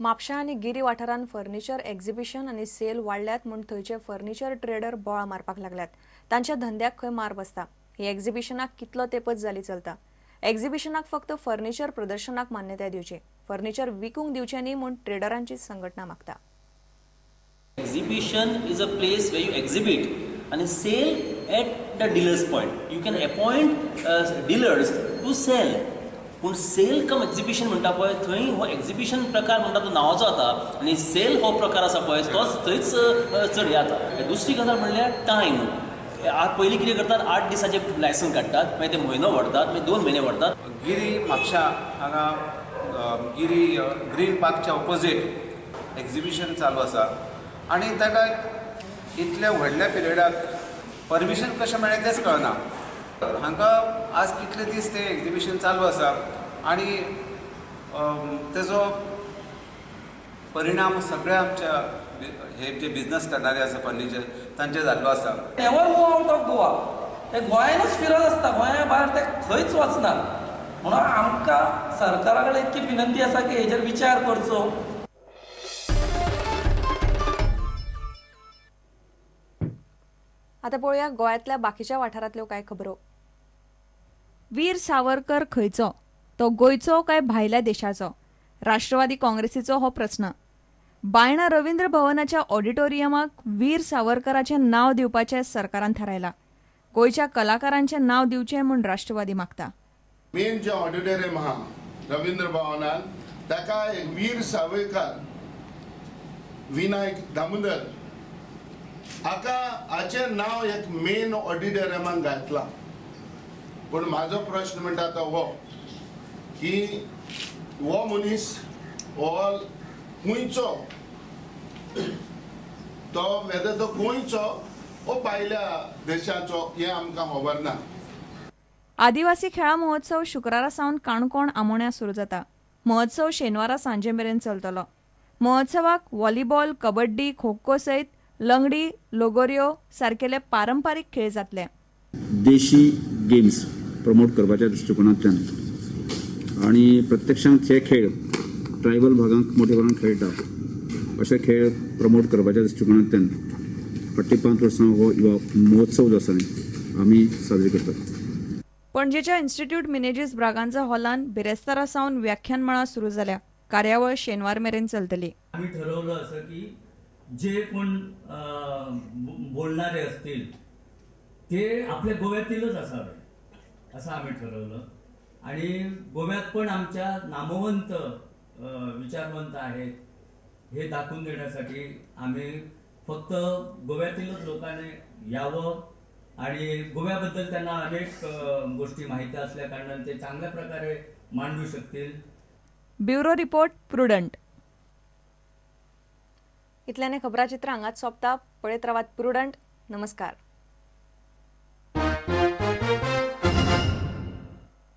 म्हापशा आनी गिरी वाठारांत फर्निचर एक्झिबिशन आनी सेल वाडल्यात म्हूण थंयचे फर्निचर ट्रेडर बोळा मारपाक लागल्यात. तांच्या धंद्याक खंय मार बसता. ही एक्झिबिशनाक कितलो तेपच जाली चलता. एक्झिबिशनाक फक्त फर्निचर प्रदर्शनाक मान्यताय दिवची, फर्निचर विकूंक दिवचें न्ही म्हूण ट्रेडरांची संघटना मागता. Exhibition is a place where you exhibit and sell at the dealers point. You can appoint dealers to sell. पूण सेल कम एक्झिबिशन म्हणटा पळय थंय हो एक्झिबिशन प्रकार म्हणटा तो नांवाचो जाता आनी सेल हो प्रकार आसा पळय तोच थंयच चड हें जाता. दुसरी गजाल म्हणल्यार टायम. पयलीं कितें करतात, 8 दिसाचें लायसन्स काडटात, मागीर ते म्हयनो व्हरतात, मागीर 2 म्हयने व्हरतात. गिरी म्हापशा हांगा गिरी ग्रीन पार्कच्या ऑपोजीट एक्झिबिशन चालू आसा आनी ताका इतल्या व्हडल्या पिरियडाक परमिशन कशें मेळ्ळें तेंच कळना. हांकां आज कितले दीस तें एक्झिबिशन चालू आसा आनी तेजो परिणाम सगळ्या आमच्या हे जे बिजनस करणारे आसा फर्निचर तांचे जाल्लो आसा. Never move out of Goa, ते गोंयानूच फिरत आसता, गोंया भायर ते खंयच वचनात. म्हणून आमकां सरकारा कडेन इतकी विनंती आसा की हेजेर विचार करचो. आता पळोवया गोंयांतल्या बाकीच्या वाठारांतल्यो कांय खबरो. वीर सावरकर खंयचो, तो गोंयचो काय भायल्या देशाचो? राष्ट्रवादी काँग्रेसीचो हो प्रस्न. बायणा रवींद्र भवनाच्या ऑडिटोरियमाक वीर सावरकराचें नांव दिवपाचें सरकारान थारायलां. गोंयच्या कलाकारांचें नांव दिवचें म्हूण राष्ट्रवादी मागता. मेन जें ऑडिटोरियम आहा रवींद्र भवनान ताका वीर सावरकर विनायक दामोदर हाका हाचें नांव एक मेन ऑडिटोरियमान घातलां. पूण म्हाजो प्रश्न म्हणटा तो हो की हो मनीस हो खंयचो, तो वेदर तो गोंयचो वो भायल्या देशाचो हें आमकां खबर ना. आदिवासी खेळां महोत्सव शुक्रारा सावन काणकोण आमोण्या सुरू जाता. महोत्सव शेनवारा सांजे मेरेन चलतलो. महोत्सवाक व्हॉलीबॉल, कबड्डी, खो खो सयत लंगडी, लोगोऱ्यो सारकेले पारंपारीक खेळ जातले. देशी गेम्स प्रमोट करपाच्या दृश्टिकोनांतल्यान आनी प्रत्यक्षांत हे खेळ ट्रायबल भागांत मोठे प्रमाणात खेळटा अशे खेळ प्रमोट करपाच्या दृश्टिकोनांतल्यान फाटलीं 5 वर्सां हो युवा महोत्सव जो आसा आमी साजरी करतात. पणजेच्या इन्स्टिट्यूट मिनेजीस ब्रागांजा हॉलान बिरेस्तारा सावन व्याख्यानमाळा सुरू जाल्या. कार्यावळ शेनवार मेरेन चलतली. आम्ही ठरवलं असं की जे कोण बोलणारे असतील ते आपल्या गोव्यातीलच असावे असं आम्ही ठरवलं आणि गोव्यात पण आमच्या नामवंत विचारवंत आहेत हे दाखवून देण्यासाठी आम्ही फक्त गोव्यातीलच लोकांनी यावं आणि गोव्याबद्दल त्यांना अनेक गोष्टी माहिती असल्या कारणाने ते चांगल्या प्रकारे मांडू शकतील. Bureau report, Prudent. इतल्याने खबराचित्र हांगाच सोंपता. पळयत रावात प्रुडंट. नमस्कार.